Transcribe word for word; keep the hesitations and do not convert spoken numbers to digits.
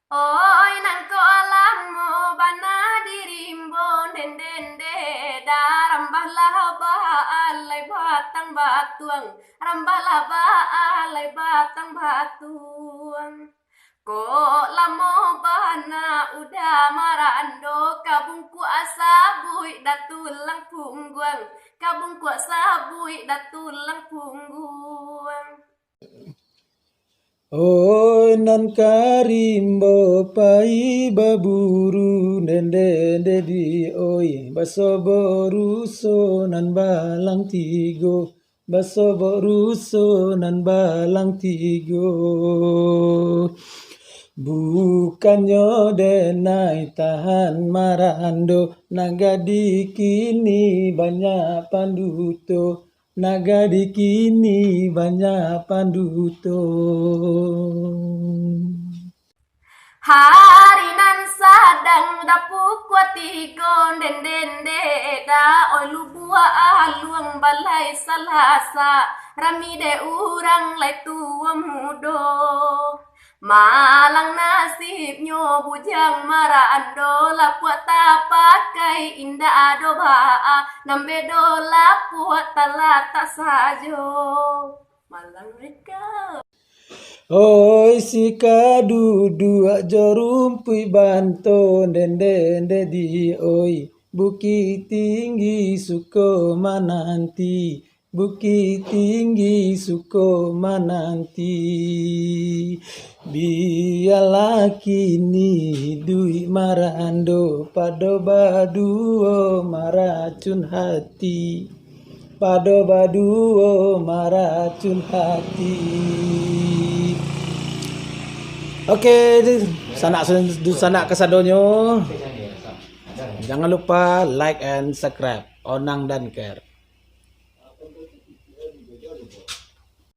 Oi, nan ko lamo bana di rimbo, den-den-de, da rambah lah baalai batang batuang, rambah lah baalai batang batuang. Kok lamo bana uda marando, ka bungkuak sabuik da tulang pungguang, ka bungkuak sabuik da tulang pungguang. Oi, nan ka rimbo pai baburu, den-den-de di oi, basobok ruso nan balang tigo, basobok ruso nan balang tigo. Bukannyo denai tahan marando, nan gadih kini banyak panduto, nan gadih kini banyak panduto. Hari nan sadang da pukua tigo, den-den-de, da oi lubuak aluang balai Salasa, rami dek urang lai tuo mudo. Malang nasibnyo bujang marando, lapuak tapakai indak ado baa, nan bedo lapuak talatak sajo. Malang reka. Oi, si ka duduak jo rumpuik banto, den-den-de di oi, Bukik Tinggi suko mananti, Bukik Tinggi suko mananti. Bialah kini iduik marando, pado baduo maracun hati, pado baduo maracun hati. Oke, sanak, dunsanak kasadonyo, jangan lupa like and subscribe Onang dan Care.